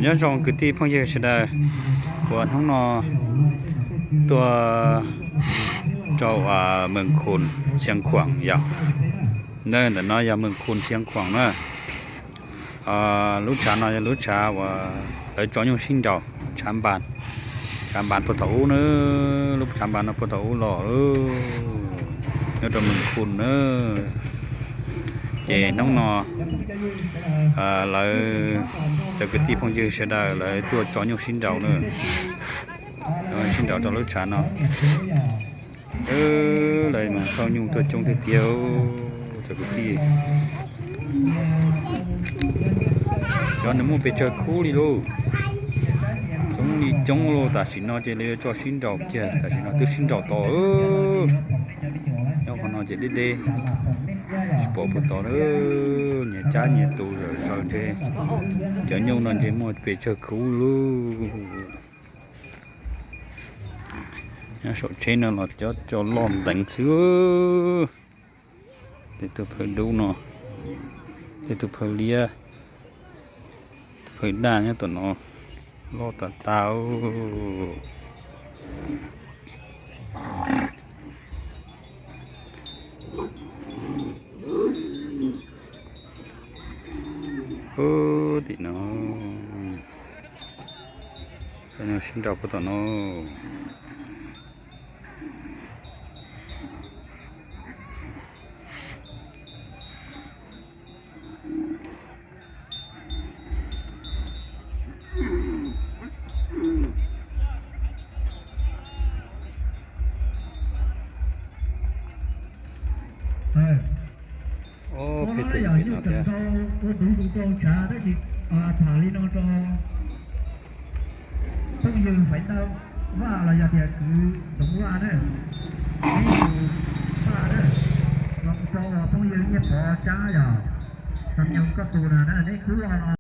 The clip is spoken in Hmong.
Nyob zoo kwv tij phooj ywg sawv daws, uas hnub no tuaj rau Mees Khoos Xiav Khuam yog, ntawm no yog Mees Khoos Xiav Khuam na. Lub tshav no yog lub tshav uas lawv tso nyuj sib nraus, tshav npas, tshav npas puag thaum ub na, lub tshav npas no puag thaum ub los nyob rau Mees Khoos na. Ces hnub no lawv cov kwv tij phooj ywg sawv daws lawv tuaj tso nyuj sib nraus na, sib nraus rau lub tshav no. Lawv mas thauj nyuj tuaj coob tiag tiag cov kwv tij. Cov nws muaj pes tsawg khub li lauj, coob li coob lauj. Tam sim no ces lawv yuav tso sib nraus kiag, tam sim no twb sib nraus tod. Nyob qhov no ces deb deb, tsis pom puag tod. Nyias cab nyias tus zawm zaws ntshe cov nyuj no ntshe muaj pes tsawg khub lauj. Nyob saum tsheb no los cov coj loj nteev xwb. Tej tug phaw dub no, tej tug phaw liab, tus phaw daj nyob tom no loj tas tas. Tim no, sib nraus puag tom no. Peb tug pem no thiab. Ua tus tus rau tshav tab sis tham li no rau phooj ywg Faiv Ntawj Vaj los yog tias kwv Ntxoov Vaj na, neb tus Vaj na, los mus rau phooj ywg Nyiaj Pov Tsab yog, Xam Nyoog koj tus na, neb twb los no.